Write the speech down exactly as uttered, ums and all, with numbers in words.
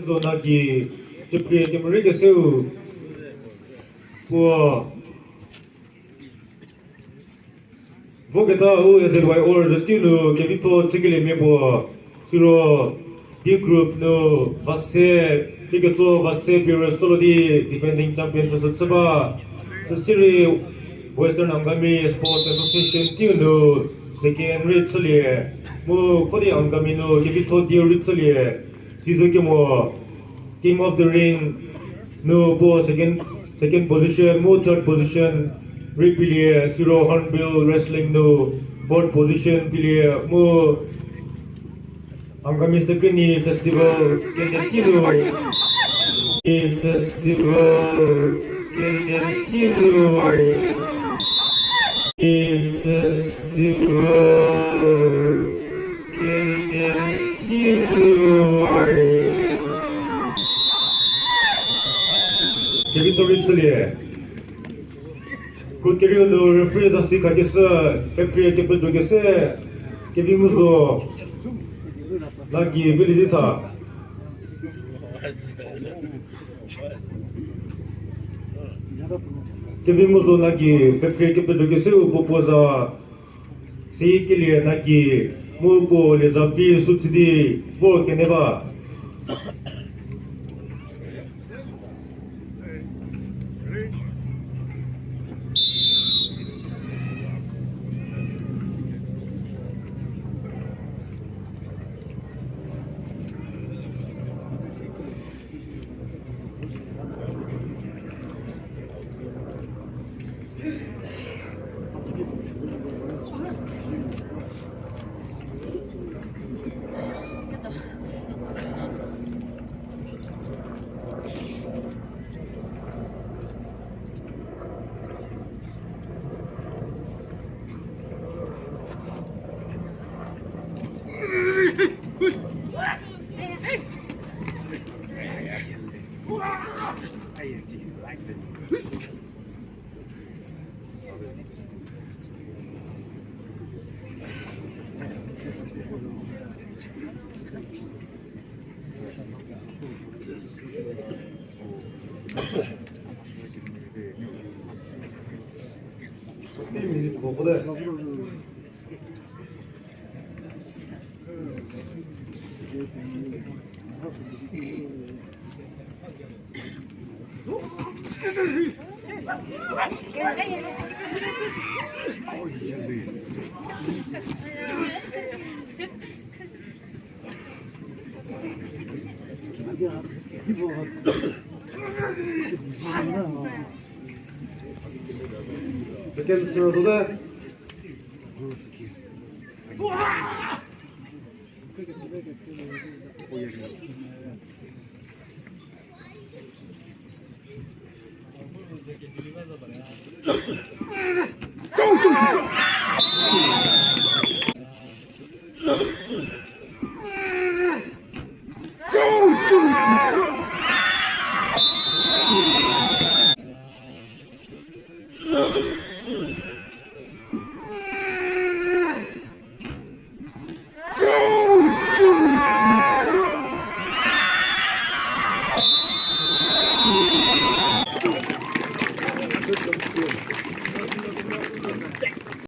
Zo nagi, chüprie kemere keseu. Puo. Voketa u A Z Y O zütiu nu kevitho chükeliemia puo. Siro D group nu vase, chüketso vase pie rüsolo di defending champion chüshü chü ba. Süsirei Western Angami Sports Association tiu nu second rei chülie. Mu khodi Angami nu kevitho dieu rei chülie. Sizo kemo King of the Ring nu puo second, second position, mu third position rei pilie, siro Hornbill Wrestling nu fourth position pilie, mu Angami Sekrini Festival, K N T nu, Festival, K N T nu, Festival. Kevitho rei chülie. Kru kerieu nu referee zasi khakeshü, keprie kepezhokeshü, Kevinguzo Nagi vili di tha. Kevinguzo Nagi, keprie kepezhokeshüu puo puo za. Sikelie Nagi, mu puo lieza bi sütsi di vor kenie ba. Second, sir, to the.